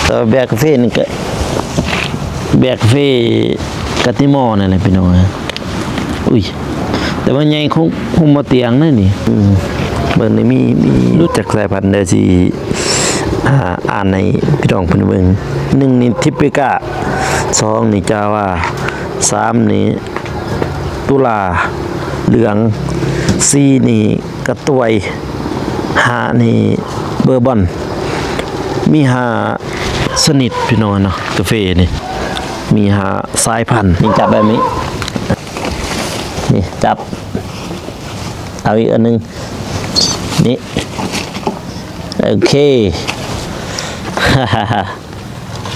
ແຕ່ວ່າເບຍກາເຟນີ້ກະ ເບຍກາເຟກະຕິມໍນັ້ນແຫຼະພີ່ນ້ອງ. ອຸ້ຍ ແຕ່ວ່າໃຫຍ່ຄົງ ຄົງບໍ່ຕຽງເດ້ນີ້. ອືມ ເບິ່ງນີ້ມີ ມີ ຮູ້ຈັກສາຍພັນເດີ ຊິ ອ່າ ອ່ານໃຫ້ພີ່ນ້ອງເພິ່ນເບິ່ງ. ໜຶ່ງນີ້ທິບປິກາ ສອງນີ້ຈາວາ ສາມນີ້ຕຸລາເຫຼືອງ ສີ່ນີ້ ກະຕ່ວຍ ຫ້ານີ້ເບີບອນ. ມີຫ້າຊະນິດພີ່ນ້ອງເນາະ ກາເຟນີ້ ມີຫ້າສາຍພັນ. ນີ້ຈັບແບບນີ້ ນີ້ຈັບ ເອົາອີກອັນໜຶ່ງ ນີ້ ໂອເຄ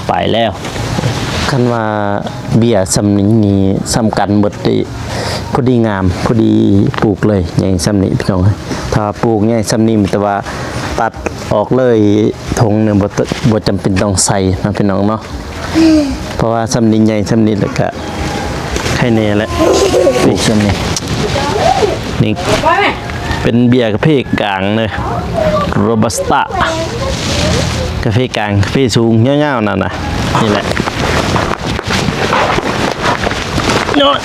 ໄປແລ້ວ. ຄັນວ່າເບຍຊ່ຳນີ້ນີ້ສ່ຳກັນໝົດເດ ພໍດີງາມ ພໍດີປູກເລີຍ ໃຫຍ່ຊ່ຳນີ້ພີ່ນ້ອງ. ຖ້າປູກໃຫຍ່ຊ່ຳນີ້ ມີແຕ່ວ່າຕັດອອກເລີຍ ຖົງໜຶ່ງ ບໍ່ ບໍ່ຈຳເປັນຕ້ອງໃສ່ເນາະພີ່ນ້ອງເນາະ. ເພາະວ່າຊ່ຳນີ້ໃຫຍ່ຊ່ຳນີ້ ແລ້ວກະໄຄແນ່ແຫຼະ ປູກຊ່ຳນີ້. ນີ້ເປັນເບຍກາເຟກາງເດີ ໂຣບັສຕາ ກາເຟກາງ ກາເຟສູງຍາວໆນັ້ນນະ ນີ້ແຫຼະ. ເນາະ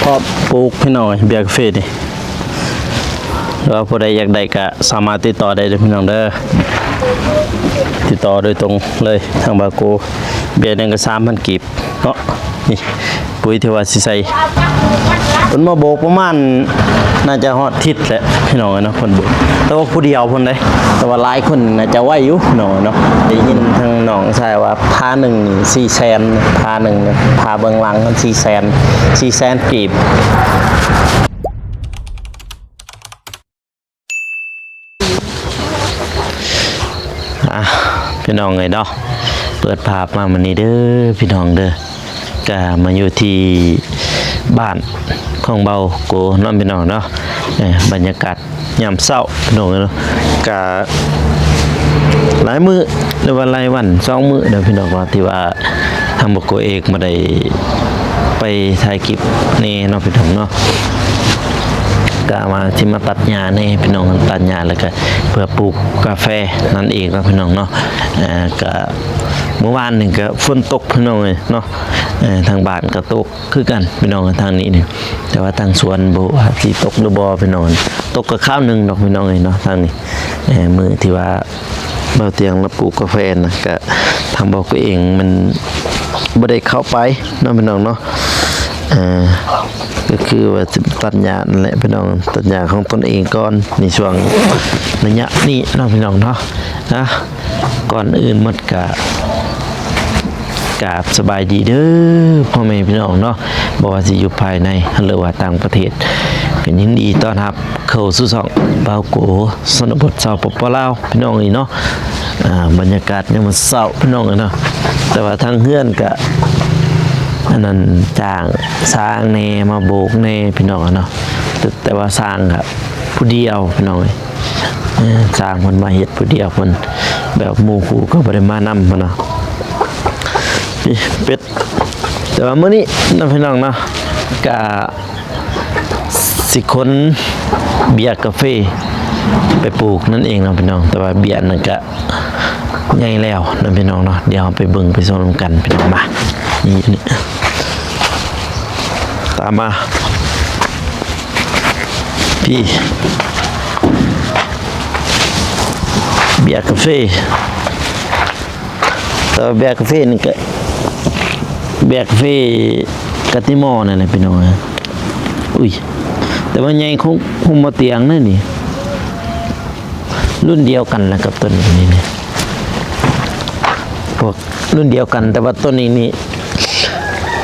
ພໍປູກພີ່ນ້ອງເອີຍ ເບຍກາເຟນີ້. ຫຼືວ່າຜູ້ໃດຢາກໄດ້ກະສາມາດຕິດຕໍ່ໄດ້ເດີພີ່ນ້ອງເດີ ຕິດຕໍ່ໂດຍຕົງເລີຍທາງບາໂກ. ເບຍໜຶ່ງກະສາມພັນກີບເນາະ. ນີ້ປຸ໋ຍທີ່ວ່າຊິໃສ່ ເພິ່ນມາໂບກປະມານ ໜ້າຈະຮອດທິດແຫຼະພີ່ນ້ອງເອີຍເນາະ ເພິ່ນໂບກ ແຕ່ວ່າຜູ້ດຽວເພິ່ນເດ້. ແຕ່ວ່າຫຼາຍຄົນໜ້າຈະໄວຢູ່ພີ່ນ້ອງເນາະ. ໄດ້ຍິນທາງນ້ອງຊາຍວ່າພາໜຶ່ງນີ້ສີ່ແສນ ພາໜຶ່ງ ພາເບື້ອງຫຼັງສີ່ແສນ ສີ່ແສນກີບ. ອ່ະ ພີ່ນ້ອງເອີຍເນາະ ເປີດພາບມາມື້ນີ້ເດີພີ່ນ້ອງເດີ ກະມາຢູ່ທີ່ບ້ານຂອງເບົາໂກເນາະພີ່ນ້ອງເນາະ. ເອີ ບັນຍາກາດຍາມເຊົ້າພີ່ນ້ອງເອີຍເນາະ ກະຫຼາຍມື້ ຫຼືວ່າຫຼາຍວັນສອງມື້ເດີພີ່ນ້ອງເນາະ ທີ່ວ່າທາງເບົາໂກເອງບໍ່ໄດ້ໄປຖ່າຍຄລິບແນ່ເນາະພີ່ນ້ອງເນາະ. ກະມາ ຊິມາຕັດຫຍ້າແນ່ພີ່ນ້ອງ ຕັດຫຍ້າ ແລ້ວກະເພື່ອປູກກາແຟນັ້ນເອງເນາະພີ່ນ້ອງເນາະ. ເອີ ກະມື້ວານນີ້ກະຝົນຕົກພີ່ນ້ອງເອີຍເນາະ ເອີ ທາງບ້ານກະຕົກຄືກັນພີ່ນ້ອງ ທາງນີ້ນີ້ ແຕ່ວ່າທາງສວນບໍ່ວ່າຊິຕົກຫຼືບໍ່ພີ່ນ້ອງ ຕົກກະຄາວໜຶ່ງດອກພີ່ນ້ອງເອີຍເນາະ ທາງນີ້. ເອີ ມື້ທີ່ວ່າ ເບົາຕຽງລະປູກກາແຟນະ ກະທາງເບົາໂກເອງມັນບໍ່ໄດ້ເຂົ້າໄປເນາະພີ່ນ້ອງເນາະ. ເອີ ກະຄືວ່າຕັດຫຍ້ານັ້ນແຫຼະພີ່ນ້ອງ ຕັດຫຍ້າຂອງຕົນເອງກ່ອນ ໃນຊ່ວງໄລຍະນີ້ເນາະພີ່ນ້ອງເນາະ. ອ່ະ ກ່ອນອື່ນໝົດກະ ກາບສະບາຍດີເດີພໍ່ແມ່ພີ່ນ້ອງເນາະ ບໍ່ວ່າຊິຢູ່ພາຍໃນ ຫຼືວ່າຕ່າງປະເທດ ກະຍິນດີຕ້ອນຮັບເຂົ້າສູ່ຊ່ອງບ່າວໂກ ຊົນນະບົດ ສປປ ລາວ ພີ່ນ້ອງເອີຍເນາະ. ອ່າ ບັນຍາກາດຍາມເຊົ້າພີ່ນ້ອງເອີຍເນາະ ແຕ່ວ່າທາງເຮືອນກະ ອັນນັ້ນ ຈ້າງຊ່າງແນ່ມາໂບກແນ່ພີ່ນ້ອງເນາະ ແຕ່ ແຕ່ວ່າຊ່າງກະຜູ້ດຽວພີ່ນ້ອງເອີຍ. ເອີ ຊ່າງເພິ່ນມາເຮັດຜູ້ດຽວ ເພິ່ນແບບໝູ່ຄູ່ກະບໍ່ໄດ້ມານຳຫັ້ນນະ. ນີ້ເປັດ ແຕ່ວ່າມື້ນີ້ເນາະພີ່ນ້ອງເນາະ ກະຊິຂົນເບ້ຍກາເຟໄປປູກນັ້ນເອງເນາະພີ່ນ້ອງ ແຕ່ວ່າເບ້ຍນັ້ນກະໃຫຍ່ແລ້ວເນາະພີ່ນ້ອງເນາະ. ດຽວເຮົາໄປເບິ່ງໄປຊົມນຳກັນພີ່ນ້ອງ ມາ ນີ້ ນີ້ ຕາມມາ ພີ້ ເບ້ຍກາເຟ ແຕ່ວ່າເບ້ຍກາເຟນີ້ກະ ເບ້ຍກາເຟກະຕິມໍນັ້ນແຫຼະພີ່ນ້ອງ. ອຸ້ຍ ແຕ່ວ່າໃຫຍ່ຄົງ ຄົງບໍ່ຕຽງເດ້ນີ້ ລຸ້ນດຽວກັນລະກັບໂຕນີ້ນີ້ ພວກລຸ້ນດຽວກັນ ແຕ່ວ່າໂຕນີ້ນີ້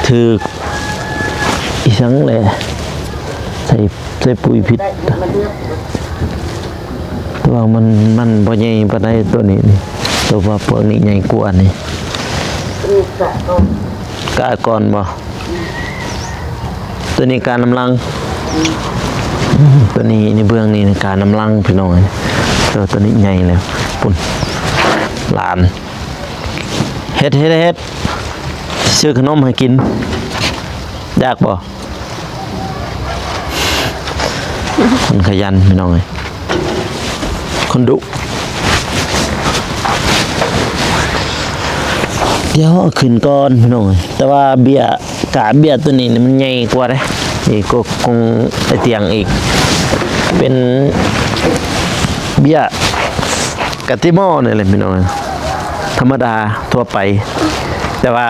ຖືກອີ່ຫຍັງແຫຼະ ໃສ່ ໃສ່ປຸ໋ຍຜິດ ແຕ່ວ່າມັນ ມັນບໍ່ໃຫຍ່ປານໃດໂຕນີ້ນີ້ ແຕ່ວ່າພວກນີ້ໃຫຍ່ກວ່ານີ້. ກະກ່ອນບໍ່? ໂຕນີ້ການຳຫຼັງ ໂຕນີ້ໃນເບື້ອງນີ້ການຳຫຼັງພີ່ນ້ອງ. ແຕ່ວ່າໂຕນີ້ໃຫຍ່ແລ້ວ ປຸ້ນ ຫຼານ ເຮັດ ເຮັດ ເຮັດ ຊື້ຂະໜົມໃຫ້ກິນ ຢາກບໍ່? ຄົນຂະຫຍັນພີ່ນ້ອງເອີຍ ຄົນດຸ. ດຽວເອົາຂຶ້ນກ່ອນພີ່ນ້ອງເອີຍ. ແຕ່ວ່າເບ້ຍ ກາບເບ້ຍໂຕນີ້ນີ້ມັນໃຫຍ່ກວ່າເດ້. ນີ້ກໍຂອງໄອ້ຕຽງອີກ ເປັນເບ້ຍກາຕິມໍນີ້ແຫຼະພີ່ນ້ອງເອີຍ, ທຳມະດາທົ່ວໄປ. ແຕ່ວ່າ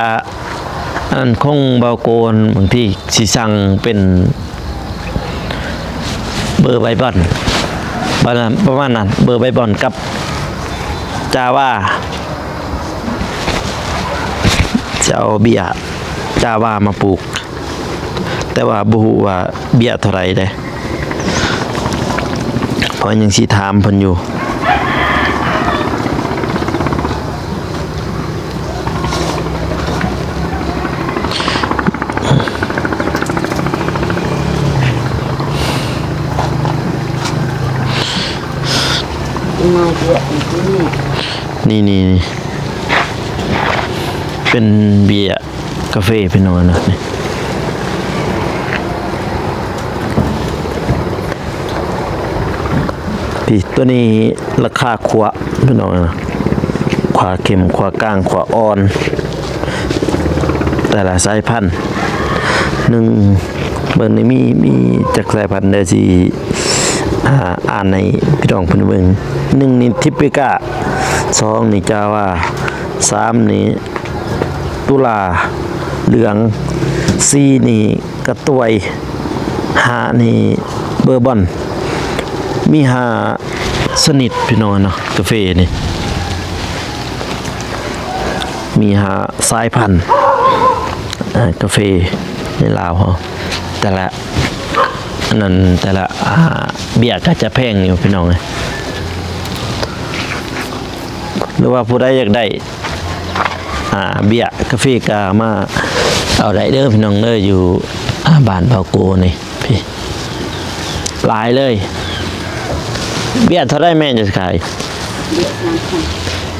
ອັນຂອງບ່າວໂກນ ບາງທີຊິສັ່ງເປັນ ເບີໃບບອນ ປະມານນັ້ນ ເບີໃບບອນກັບຈາວາ. ຈະເອົາເບ້ຍຈາວາມາປູກ ແຕ່ວ່າບໍ່ຮູ້ວ່າເບ້ຍເທົ່າໃດເດ້ ເພາະຍັງຊິຖາມເພິ່ນຢູ່. ນີ້ ນີ້ ນີ້ ເປັນເບ້ຍກາເຟພີ່ນ້ອງເນາະ. ນີ້ ພີ່ ໂຕນີ້ລາຄາຂົ້ວພີ່ນ້ອງເນາະ, ຂົ້ວເຂັ້ມ ຂົ້ວກາງ ຂົ້ວອ່ອນ ແຕ່ລະສາຍພັນ. ໜຶ່ງ ເບິ່ງນີ້ມີ ມີຈັກສາຍພັນເດີ ຊິ ອ່າ ອ່ານໃຫ້ພີ່ນ້ອງເພິ່ນເບິ່ງ. ໜຶ່ງນີ້ທິບປິກາ, ສອງນີ້ຈາວາ, ສາມນີ້ຕຸລາເຫຼືອງ, ສີ່ນີ້ກະຕວຍ, ຫ້ານີ້ເບີບອນ. ມີຫ້າຊະນິດພີ່ນ້ອງເນາະ ກາເຟນີ້. ມີຫ້າສາຍພັນ ເອີ ກາເຟໃນລາວເຮົາ. ແຕ່ລະ ອັນນັ້ນ ແຕ່ລະ ອ່າ ເບ້ຍກໍຈະແພງຢູ່ພີ່ນ້ອງເອີຍ. ຫຼືວ່າຜູ້ໃດຢາກໄດ້ ອ່າ ເບ້ຍກາເຟກໍມາເອົາໄດ້ເດີພີ່ນ້ອງເດີ ຢູ່ ອ່າ ບ້ານເບົາໂກນີ້. ພີ່ ຫຼາຍເລີຍ. ເບ້ຍເທົ່າໃດແມ່ຈະຂາຍ?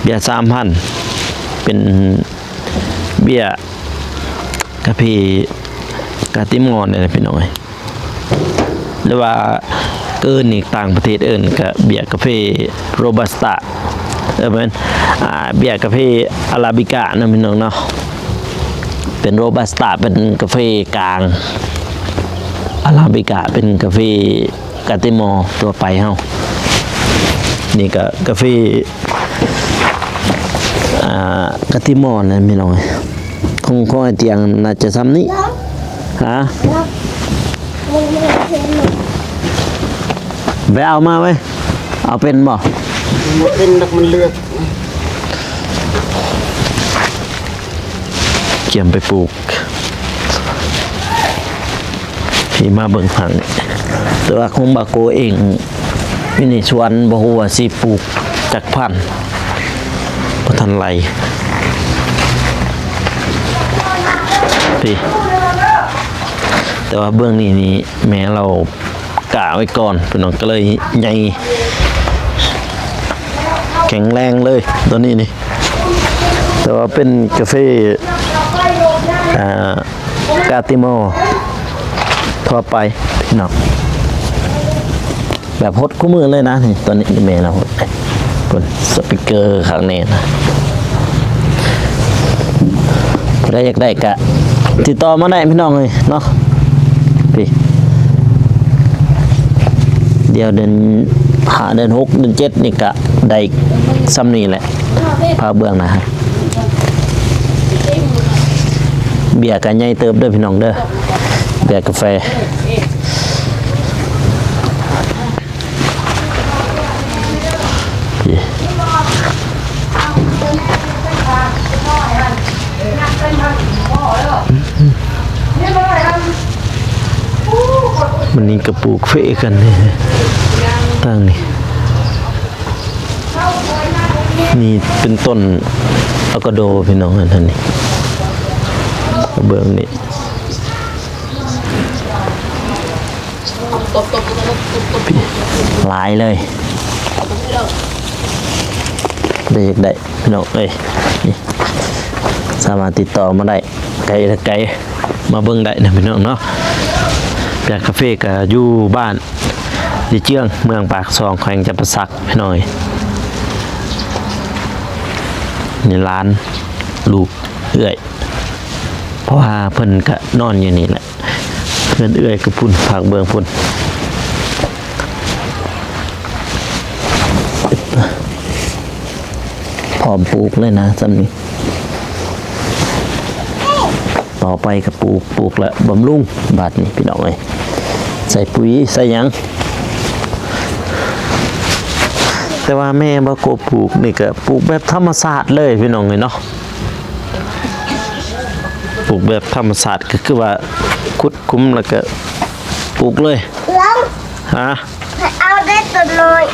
ເບ້ຍສາມພັນ ເບ້ຍສາມພັນ ເປັນເບ້ຍກາເຟກາຕິມໍນີ້ແຫຼະພີ່ນ້ອງເອີຍ. ຫຼືວ່າເອີ້ນອີກ ຕ່າງປະເທດເອີ້ນກະເບ້ຍກາເຟໂຣບັສຕາ ເອີ ແມ່ນ ອ່າ ເບ້ຍກາເຟອາຣາບິກາເນາະພີ່ນ້ອງເນາະ. ເປັນໂຣບັສຕາ ເປັນກາເຟກາງ, ອາຣາບິກາ ເປັນກາເຟກາຕິມໍທົ່ວໄປເຮົາ. ນີ້ກະກາເຟ ອ່າ ກາຕິມໍນັ້ນພີ່ນ້ອງເອີຍ. ຂອງ ຂອງໄອ້ຕຽງໜ້າຈະຊ່ຳນີ້. ຮະ? ໄປເອົາມາເວີຍ. ເອົາເປັນບໍ່? ບໍ່ເປັນດອກ ມັນເລືອກ. ກຽມໄປປູກ. ທີ່ມາເບິ່ງທາງນີ້ ແຕ່ວ່າຂອງບາໂກເອງຢູ່ໃນສວນ ບໍ່ຮູ້ວ່າຊິປູກຈັກພັນ ບໍ່ທັນໄລ່. ທີ່ ແຕ່ວ່າເບື້ອງນີ້ນີ້ ແມ່ລາວກະໄວ້ກ່ອນ ພີ່ນ້ອງ ກໍເລີຍໃຫຍ່ແຂງແຮງເລີຍໂຕນີ້ນີ້. ແຕ່ວ່າເປັນກາເຟ ອ່າ ກາຕິມໍທົ່ວໄປພີ່ນ້ອງ ແບບຫົດຄູ່ມື້ເລີຍນະ. ນີ້ ຕອນນີ້ແມ່ລາວຫົດ ເບິ່ງສະປີກເກີຂ້າງໃນນະ. ຜູ້ໃດຢາກໄດ້ກະຕິດຕໍ່ມາໄດ້ພີ່ນ້ອງເອີຍເນາະ. ພີ້ ດຽວເດືອນຫ້າ ເດືອນຫົກ ເດືອນເຈັດນີ້ກະໄດ້ຊ່ຳນີ້ແຫຼະ ພາເບື້ອງນະ. ເບ້ຍກະໃຫຍ່ເຕີບເດີພີ່ນ້ອງເດີ ເບ້ຍກາເຟ. ມັນນີ້ກະປູກເຟກັນນີ້ ທາງນີ້. ນີ້ເປັນຕົ້ນອາໂກໂດພີ່ນ້ອງ ອັນນີ້ ເບິ່ງນີ້ ຫຼາຍເລີຍ. ໄດ້ ຢາກໄດ້ພີ່ນ້ອງເອີຍ ນີ້ ສາມາດຕິດຕໍ່ມາໄດ້ ໄກ ໄກ ມາເບິ່ງໄດ້ນະພີ່ນ້ອງເນາະ. ເບ້ຍກາເຟກະຢູ່ບ້ານ ດີເຈືອງ ເມືອງປາກຊ່ອງ ແຂວງຈຳປາສັກ ພີ່ນ້ອງເອີຍ. ນີ້ຫຼານ ລູກ ເອື້ອຍ ເພາະວ່າເພິ່ນກະນອນຢູ່ນີ້ແຫຼະ. ເຮືອນເອື້ອຍກະພຸ້ນ ພາກເບື້ອງພຸ້ນ ພ້ອມປູກເລີຍນະ ຊ່ຳນີ້. ຕໍ່ໄປກະປູກ ປູກລະບຳລຸງ ບາດນີ້ພີ່ນ້ອງເອີຍ ໃສ່ປຸ໋ຍໃສ່ຫຍັງ. ແຕ່ວ່າແມ່ບ່າວໂກປູກນີ້ກະປູກແບບທຳມະຊາດເລີຍພີ່ນ້ອງເອີຍເນາະ. ປູກແບບທຳມະຊາດກະຄືວ່າຂຸດຂຸມລະກະປູກເລີຍ. ຮະ? ເອົາໄດ້ໂຕນ້ອຍ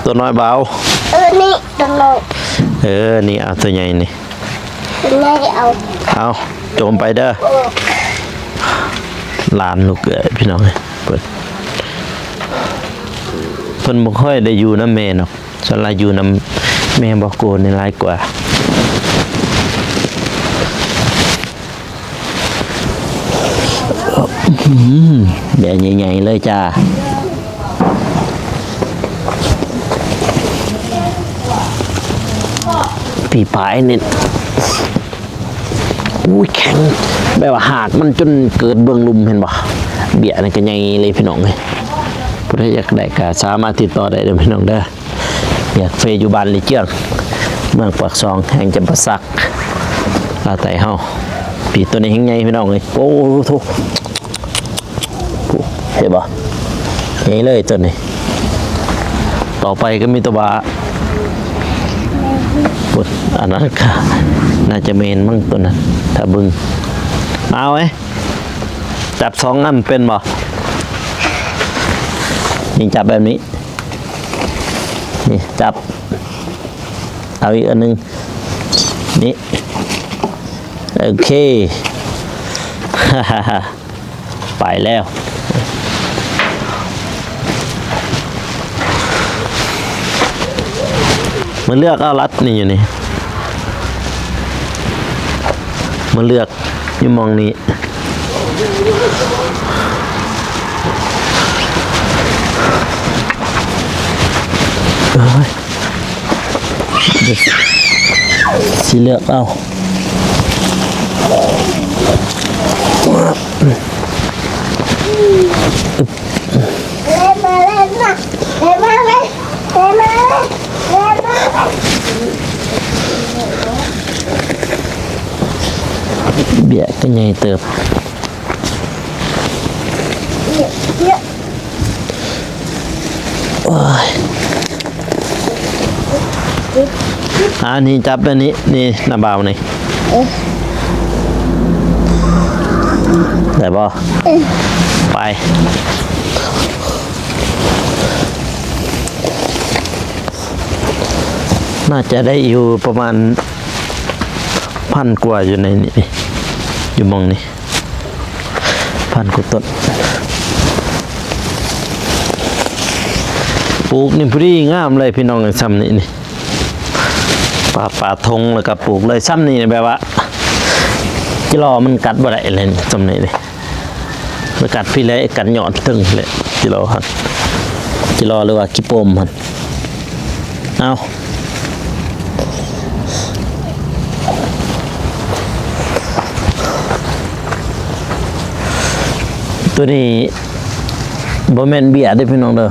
ໂຕນ້ອຍບໍ່ເອົາ? ເອີ ນີ້ໂຕນ້ອຍ. ເອີ ນີ້ເອົາໂຕໃຫຍ່ນີ້ ໂຕໃຫຍ່ເອົາ. ເອົາ ຈົ່ມໄປເດີ. ເອີ ຫຼານລູກເອື້ອຍພີ່ນ້ອງເອີຍ ເພິ່ນ ເພິ່ນບໍ່ຄ່ອຍໄດ້ຢູ່ນຳແມ່ເນາະ. ສ່ວນຫຼາຍຢູ່ນຳແມ່ບ່າວໂກນີ້ຫຼາຍກວ່າ. ອືມ ແບບໃຫຍ່ໆເລີຍຈ້າ. ປີປາຍນີ້ ອຸ້ຍ ແຂງ ແບບວ່າຫາກມັນຈົນເກີດເບື້ອງລຸ່ມ ເຫັນບໍ່? ເບ້ຍນີ້ກະໃຫຍ່ເລີຍພີ່ນ້ອງເອີຍ. ຜູ້ໃດຢາກໄດ້ກະສາມາດຕິດຕໍ່ໄດ້ເດີພີ່ນ້ອງເດີ. ຢາກເຟຢູ່ບ້ານລີເຈືອງ ເມືອງປາກຊ່ອງ ແຂວງຈຳປາສັກ ລາວໃຕ້ເຮົາ. ປີໂຕນີ້ແຮງໃຫຍ່ພີ່ນ້ອງເອີຍ. ໂອ້ໂຫ ເຫັນບໍ່? ໃຫຍ່ເລີຍໂຕນີ້. ຕໍ່ໄປກະມີແຕ່ວ່າ ໂອ້ຍ ອັນນັ້ນກະໜ້າຈະແມ່ນມັ້ງໂຕນັ້ນ ຖ້າເບິ່ງ. ມາເອົາເວີຍ ຈັບສອງອັນເປັນບໍ່? ນີ້ຈັບແບບນີ້ ນີ້ຈັບ ເອົາອີກອັນໜຶ່ງ ນີ້ ໂອເຄ ໄປແລ້ວ. ມາເລືອກເອົາລັດນີ້ ຢູ່ນີ້ ມາເລືອກຢູ່ໝ່ອງນີ້. ເອີຍ ຊິເລືອກເອົາ ເບ້ຍກະໃຫຍ່ເຕີບ. ໂອ້ຍ ອ່າ ນີ້ຈັບແບບນີ້ ນີ້ ນ້າບ່າວນີ້ ເອີ ໄດ້ບໍ່? ເອີ ໄປ ໜ້າຈະໄດ້ຢູ່ປະມານພັນກວ່າ ຢູ່ໃນນີ້ ຢູ່ໝ່ອງນີ້ ພັນກວ່າຕົ້ນ. ປູກນີ້ພໍດີງາມເລີຍພີ່ນ້ອງເອີຍ ຊ່ຳນີ້ນີ້ ປ່າ ປ່າທົ່ງ ແລ້ວກະປູກເລີຍ ຊ່ຳນີ້ແບບວ່າ ຈີລໍມັນກັດບໍ່ໄດ້ເລີຍ ຊ່ຳນີ້ນີ້ ມັນກັດພີ້ແຫຼະ ກັດຍອດເທິງແຫຼະ ຈີລໍຫັ້ນ ຈີລໍ ຫຼືວ່າຂີ້ປົມຫັ້ນ. ເອົາ ໂຕນີ້ບໍ່ແມ່ນເບ້ຍເດີພີ່ນ້ອງເດີ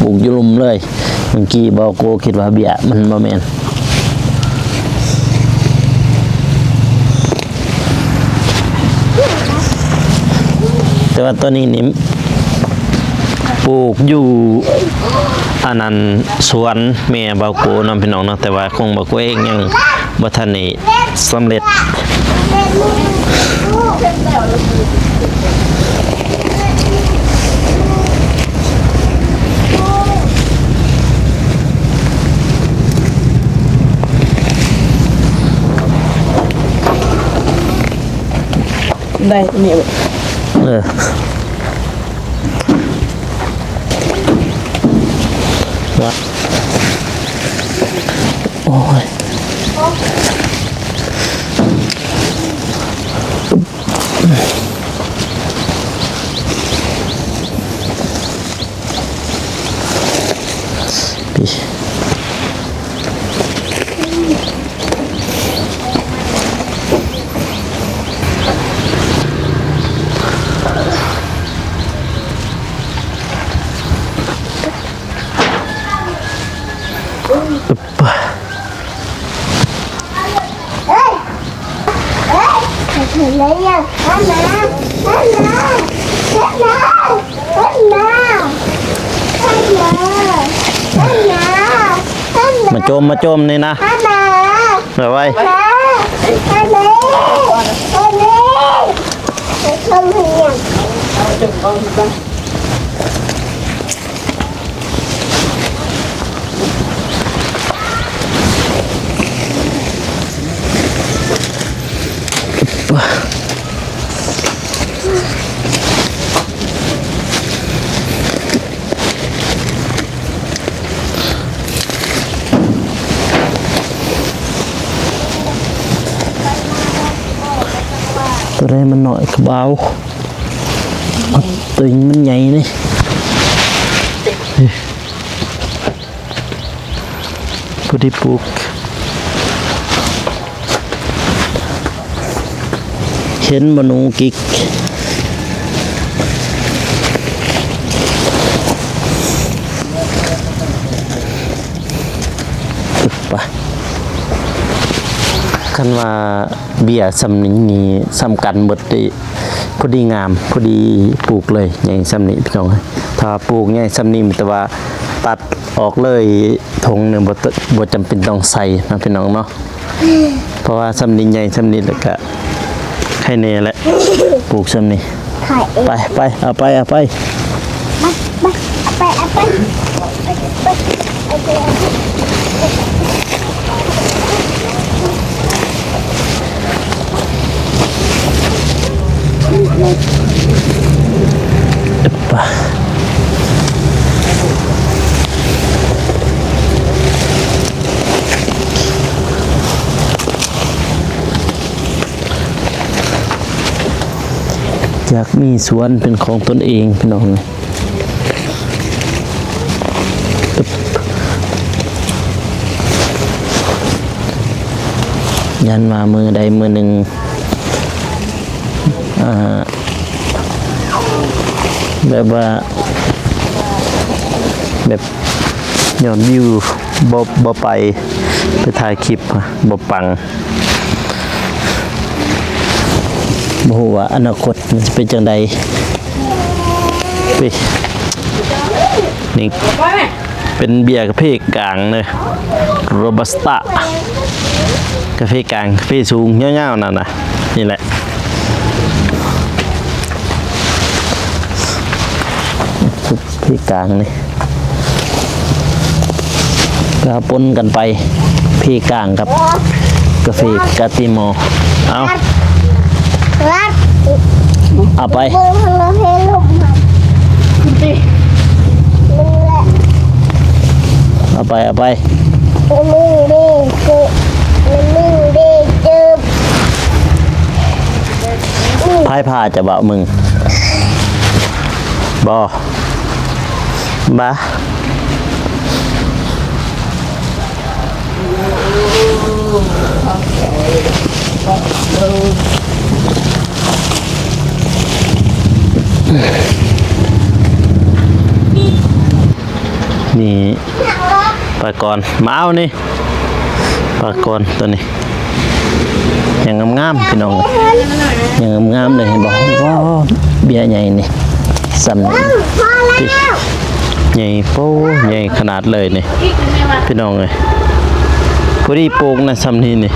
ປູກຢູ່ລຸ່ມເລີຍ. ເມື່ອກີ້ບ່າວໂກຄິດວ່າເບ້ຍ ມັນບໍ່ແມ່ນ. ແຕ່ວ່າຕອນນີ້ນີ້ ປູກຢູ່ອັນນັ້ນ ສວນແມ່ບ່າວໂກເນາະ ພີ່ນ້ອງເນາະ, ແຕ່ວ່າຂອງບ່າວໂກເອງຍັງບໍ່ທັນໄດ້ສຳເລັດ. ໄດ້ນີ້ ເອີ ວ່າ ໂອ້ຍ. ປີ ມາໂຈມ ມາໂຈມນີ້ນະ ໄວໆ. ໂຕໃດມັນນ້ອຍກະເອົາ ໂຕນີ້ມັນໃຫຍ່ເດ້. ຜູ້ທີ່ປູກ ເຫັນບໍ່ໜູກິກ? ປະ ຄັນວ່າເບ້ຍສ່ຳນີ້ນີ້ ສ່ຳກັນເບິດເດ້. ພໍດີງາມ ພໍດີປູກເລີຍ ໃຫຍ່ສ່ຳນີ້ພີ່ນ້ອງ. ຖ້າປູກໃຫຍ່ສ່ຳນີ້ ມີແຕ່ວ່າຕັດອອກເລີຍ ຖົງໜຶ່ງ ບໍ່ ບໍ່ຈຳເປັນຕ້ອງໃສ່ເນາະພີ່ນ້ອງເນາະ. ເພາະວ່າສ່ຳນີ້ໃຫຍ່ສ່ຳນີ້ ແລ້ວກະໄຄແນ່ແຫຼະ ປູກສ່ຳນີ້. ໄປ ໄປ ເອົາໄປ ເອົາໄປ ມາ ມາ ເອົາໄປ ເອົາໄປ ເອົາໄປ ເອົາໄປ. ຢາກມີສວນເປັນຂອງຕົນເອງ ພີ່ນ້ອງ. ຢ້ານວ່າມື້ໃດມື້ໜຶ່ງ ອ່າ ແບບວ່າ ແບບ ຍອດວິວບໍ່ ບໍ່ໄປ ໄປຖ່າຍຄລິບ ບໍ່ປັງ. ບໍ່ຮູ້ວ່າອະນາຄົດມັນຈະເປັນຈັ່ງໃດ. ນີ້ເປັນເບ້ຍກາເຟກາງເດີ ໂຣບັສຕາ ກາເຟກາງ ກາເຟສູງຍາວໆນັ້ນນະ. ນີ້ແຫຼະ ເພກາງນີ້ ກະປົນກັນໄປ ເພກາງກັບກາເຟກາຕິມໍ. ເອົາ ເອົາໄປ ເອົາໄປ ເອົາໄປ. ໃຜພາຈະເວົ້າ ມຶງ ບໍ່ ບາ. ນີ້ ປາກອນ ມາເອົານີ້ ປາກອນໂຕນີ້ ຍັງງາມໆ ພີ່ນ້ອງເອີຍ ຍັງງາມໆເລີຍ ເຫັນບໍ່? ວ້າວ ເບ້ຍໃຫຍ່ນີ້ ສ່ຳນີ້ ໃຫຍ່ໂປ້ ໃຫຍ່ຂະໜາດເລີຍນີ້ ພີ່ນ້ອງເອີຍ. ພໍດີປູກນະ ສ່ຳນີ້ນີ້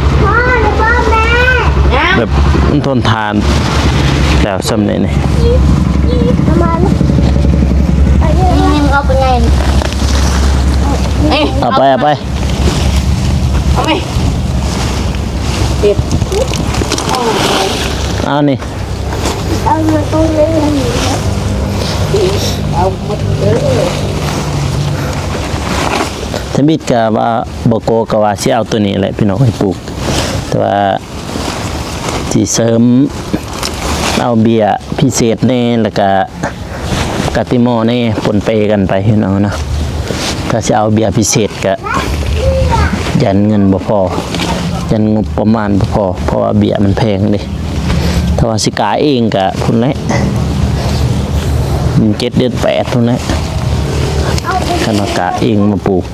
ແບບມັນທົນທານແລ້ວ ສ່ຳນີ້ນີ້ ເອົາໄປ ເອົາໄປ. ເອົານີ້ ເອົາໝົດເລີຍ ເອົາໝົດເລີຍ. ທຳອິດກະວ່າ ບໍ່ໂກກະວ່າຊິເອົາໂຕນີ້ແຫຼະ ພີ່ນ້ອງ ໄປປູກ ແຕ່ວ່າ ຊິເສີມເອົາເບ້ຍພິເສດແດ່ ແລ້ວກະກາຕິມໍແດ່ ປົນເປກັນໄປພີ່ນ້ອງເນາະ. ຖ້າຊິເອົາເບ້ຍພິເສດກະຢ້ານເງິນບໍ່ພໍ ຢ້ານງົບປະມານບໍ່ພໍ ເພາະວ່າເບ້ຍມັນແພງເດ້. ຖ້າວ່າຊິກາເອງກະພຸ້ນແຫຼະ ເຈັດເດືອນແປດພຸ້ນແຫຼະ ຄັນວ່າກາເອງມາປູກ.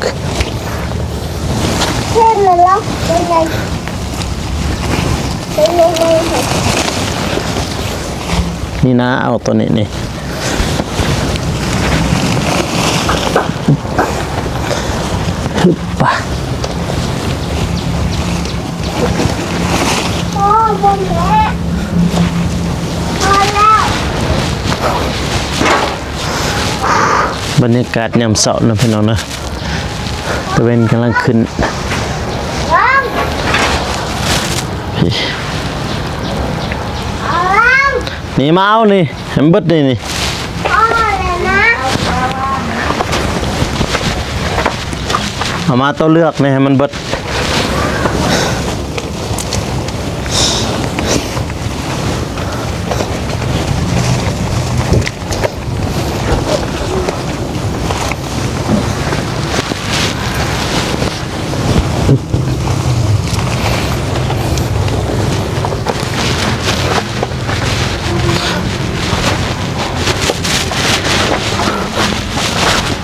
ເຫັນແລ້ວເນາະ ເປັນໄງ ເປັນຍັງໄງ? ນີ້ນະ ເອົາໂຕນີ້ນີ້ ຮຶບ ປະ. ບັນຍາກາດຍາມເຊົ້ານະພີ່ນ້ອງນະ ຕາເວັນກຳລັງຂຶ້ນ. ນີ້ມາເອົານີ້ ໃຫ້ມັນເບິດນີ້ ນີ້ ເອົາມາໂຕເລືອກນີ້ໃຫ້ມັນເບິດ.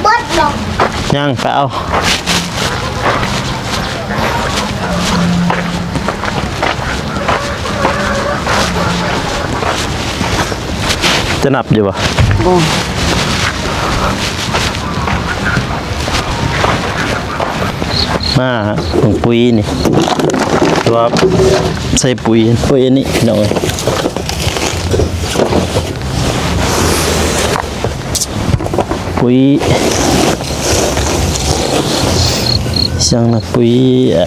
ເບິດບໍ່? ຍັງ ໄປເອົາ. ຈະນັບຢູ່ບໍ່? ບໍ່. ມາເບິ່ງປຸ໋ຍນີ້ ຕົວໃສ່ປຸ໋ຍ ປຸ໋ຍອັນນີ້ພີ່ນ້ອງເອີຍ. ປຸ໋ຍ ອີຫຍັງນະ ປຸ໋ຍ ອະ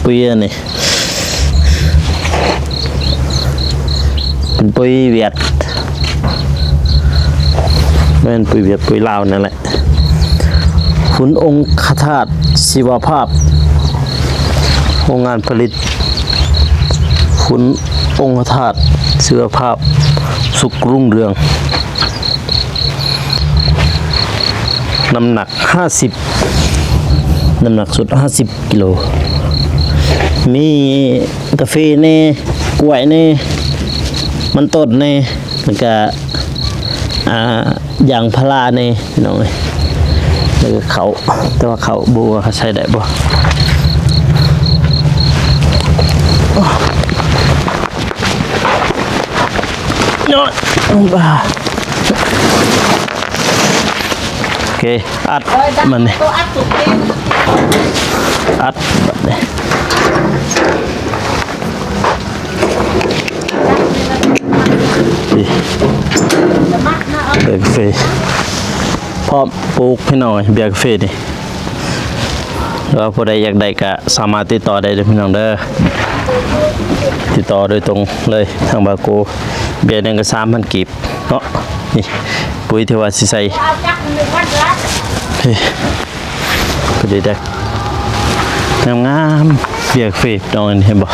ປຸ໋ຍອັນນີ້ ເປັນປຸ໋ຍຫວຽດ ແມ່ນປຸ໋ຍຫວຽດ ປຸ໋ຍລາວນັ້ນແຫຼະ. ຝຸ່ນອົງຄະທາດຊີວະພາບ ໂຮງງານຜະລິດຝຸ່ນອົງຄະທາດຊີວະພາບສຸກຮຸ່ງເຮືອງ. ນ້ຳໜັກຫ້າສິບ ນ້ຳໜັກສຸດຫ້າສິບກິໂລ. ມີກາເຟແດ່ ກ້ວຍແດ່ ມັນຕົ້ນແດ່ ແລ້ວກະ ອ່າ ຢາງພາລາແດ່ພີ່ນ້ອງເອີຍ. ແລ້ວກະເຂົ້າ ແຕ່ວ່າເຂົ້າບໍ່ຮູ້ວ່າເຂົາໃຊ້ໄດ້ບໍ່. ໂອເຄ ອັດມັນນີ້ ອັດບັດນີ້ ນີ້ ເບີກາເຟ ພ້ອມປູກພີ່ນ້ອງເອີຍ ເບຍກາເຟນີ້. ຫຼືວ່າຜູ້ໃດຢາກໄດ້ກະສາມາດຕິດຕໍ່ໄດ້ເດີພີ່ນ້ອງເດີ ຕິດຕໍ່ໂດຍຕົງເລີຍທາງບາໂກ. ເບຍໜຶ່ງກະສາມພັນກີບເນາະ. ນີ້ປຸ໋ຍທີ່ວ່າຊິໃສ່ ນີ້ ພໍດີເດ້ ງາມໆ ເບຍກາເຟພີ່ນ້ອງ ເຫັນບໍ່?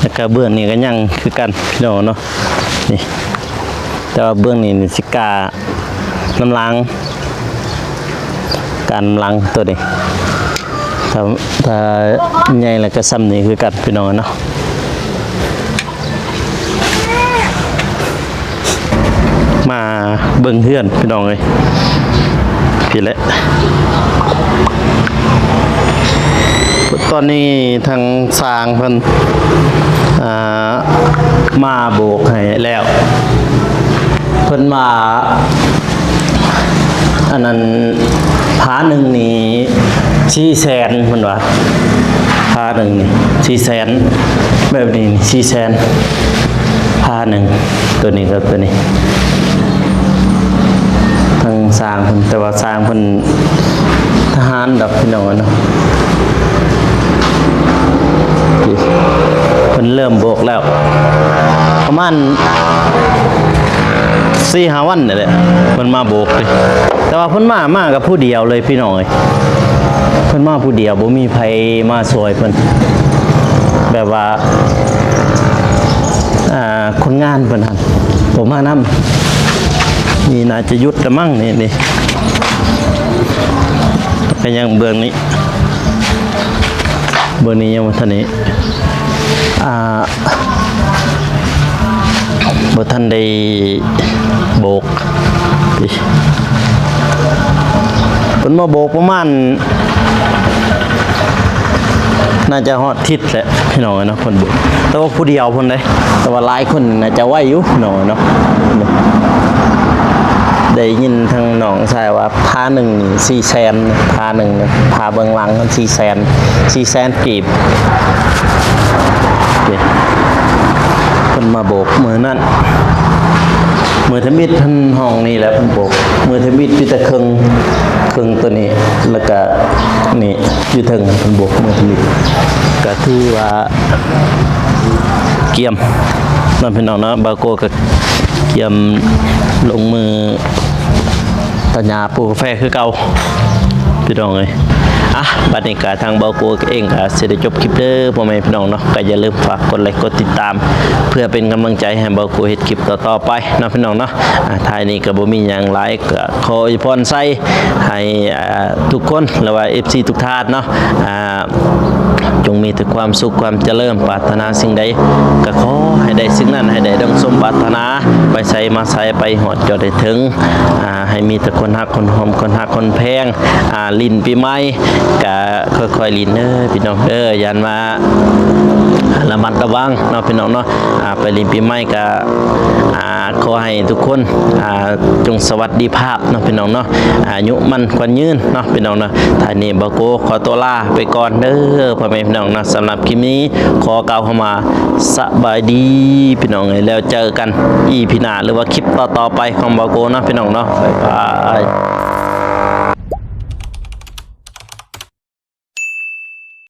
ແລ້ວກະເບື້ອງນີ້ກະຍັງຄືກັນພີ່ນ້ອງເນາະ ນີ້. ແຕ່ວ່າເບື້ອງນີ້ນີ້ຊິກ້ານ້ຳລາງ ກ້ານ້ຳລາງໂຕນີ້ ຖ້າ ຖ້າໃຫຍ່ແລ້ວກະຊ່ຳນີ້ຄືກັນພີ່ນ້ອງເນາະ. ມາເບິ່ງເຮືອນພີ່ນ້ອງເອີຍ ພີ້ແຫຼະ. ຕອນນີ້ທາງຊ່າງເພິ່ນ ອ່າ ມາໂບກໃຫ້ແລ້ວ ເພິ່ນວ່າ ອັນນັ້ນ ພາໜຶ່ງນີ້ສີ່ແສນ ເພິ່ນວ່າ ພາໜຶ່ງນີ້ສີ່ແສນ ແບບນີ້ສີ່ແສນ ພາໜຶ່ງ ໂຕນີ້ກັບໂຕນີ້ ທາງຊ່າງເພິ່ນ ແຕ່ວ່າຊ່າງເພິ່ນທະຫານດອກພີ່ນ້ອງເອີຍເນາະ. ເພິ່ນເລີ່ມໂບກແລ້ວ ປະມານສີ່ຫ້າວັນນີ້ແຫຼະ ເພິ່ນມາໂບກເດ້. ແຕ່ວ່າເພິ່ນມາ ມາກັບຜູ້ດຽວເລີຍພີ່ນ້ອງເອີຍ ເພິ່ນມາຜູ້ດຽວ ບໍ່ມີໃຜມາຊ່ວຍເພິ່ນ ແບບວ່າ ອ່າ ຄົນງານເພິ່ນຫັ້ນບໍ່ມານຳ. ນີ້ໜ້າຈະຢຸດລະມັ້ງນີ້ ນີ້ ກະຍັງເບື້ອງນີ້ ເບື້ອງນີ້ຍັງບໍ່ທັນນີ້ ອ່າ ບໍ່ທັນໄດ້ໂບກ ເພິ່ນມາໂບກປະມານ ໜ້າຈະຮອດທິດແຫຼະພີ່ນ້ອງເອີຍເນາະ ເພິ່ນໂບກ ແຕ່ວ່າຜູ້ດຽວເພິ່ນເດ້ ແຕ່ວ່າຫຼາຍຄົນໜ້າຈະໄວຢູ່ພີ່ນ້ອງເອີຍເນາະ ໄດ້ຍິນທາງນ້ອງຊາຍວ່າ ພາໜຶ່ງນີ້ສີ່ແສນ ພາໜຶ່ງນີ້ ພາເບື້ອງຫຼັງສີ່ແສນ ສີ່ແສນກີບ ເພິ່ນມາໂບກມື້ນັ້ນ ມື້ທຳອິດເພິ່ນຫ້ອງນີ້ແຫຼະ ເພິ່ນໂບກ ມື້ທຳອິດມີແຕ່ເຄິ່ງ ເຄິ່ງໂຕນີ້ ແລ້ວກະນີ້ຢູ່ເທິງ ເພິ່ນໂບກມື້ທຳອິດ ກະຖືວ່າກຽມເນາະພີ່ນ້ອງເນາະ ບ່າວໂກກະກຽມລົງມື ຕັດຫຍ້າປູກກາແຟຄືເກົ່າພີ່ນ້ອງເອີຍ. ອ່ະ ບັດນີ້ກະທາງບ່າວໂກເອງກະຊິໄດ້ຈົບຄລິບເດີພໍ່ແມ່ພີ່ນ້ອງເນາະ, ກະຢ່າລືມຝາກກົດໄລກົດຕິດຕາມ ເພື່ອເປັນກຳລັງໃຈໃຫ້ບ່າວໂກເຮັດຄລິບຕໍ່ໆໄປເນາະພີ່ນ້ອງເນາະ. ອ່ະ ທ້າຍນີ້ກະບໍ່ມີຫຍັງຫຼາຍ ກະຂໍອວຍພອນໄຊໃຫ້ ອ່າ ທຸກຄົນ ຫຼືວ່າເອັຟຊີທຸກທ່ານເນາະ ອ່າ ຈົ່ງມີແຕ່ຄວາມສຸກຄວາມຈະເລີນ, ປາດຖະໜາສິ່ງໃດກະຂໍໃຫ້ໄດ້ສິ່ງນັ້ນ, ໃຫ້ໄດ້ດັ່ງສົມປາດຖະໜາ, ໄປໃສມາໃສໄປຮອດຈອດໃຫ້ເຖິງ, ອ່າ ໃຫ້ມີແຕ່ຄົນຮັກຄົນຫອມ, ຄົນຮັກຄົນແພງ, ອ່າ ຫຼິ້ນປີໃໝ່ກະຄ່ອຍໆຫຼິ້ນເດີພີ່ນ້ອງເດີ, ຢ້ານວ່າລະມັດລະວັງເນາະພີ່ນ້ອງເນາະ. ອ່າ ໄປຫຼິ້ນປີໃໝ່ກະ ອ່າ ຂໍໃຫ້ທຸກຄົນ ອ່າ ຈົ່ງສະຫວັດດີພາບເນາະພີ່ນ້ອງເນາະ, ອາຍຸໝັ້ນຂວັນຍືນເນາະພີ່ນ້ອງເນາະ. ທ້າຍນີ້ບ່າວໂກຂໍຕົວລາໄປກ່ອນເດີພໍ່ແມ່ພີ່ນ້ອງເນາະ. ສຳລັບຄລິບນີ້ຂໍກ່າວຄຳວ່າສະບາຍດີພີ່ນ້ອງເອີຍ, ແລ້ວເຈີກັນອີພີໜ້າ ຫຼືວ່າຄລິບຕໍ່ໆໄປຂອງບ່າວໂກເນາະພີ່ນ້ອງເນາະ. ບາຍບາຍ.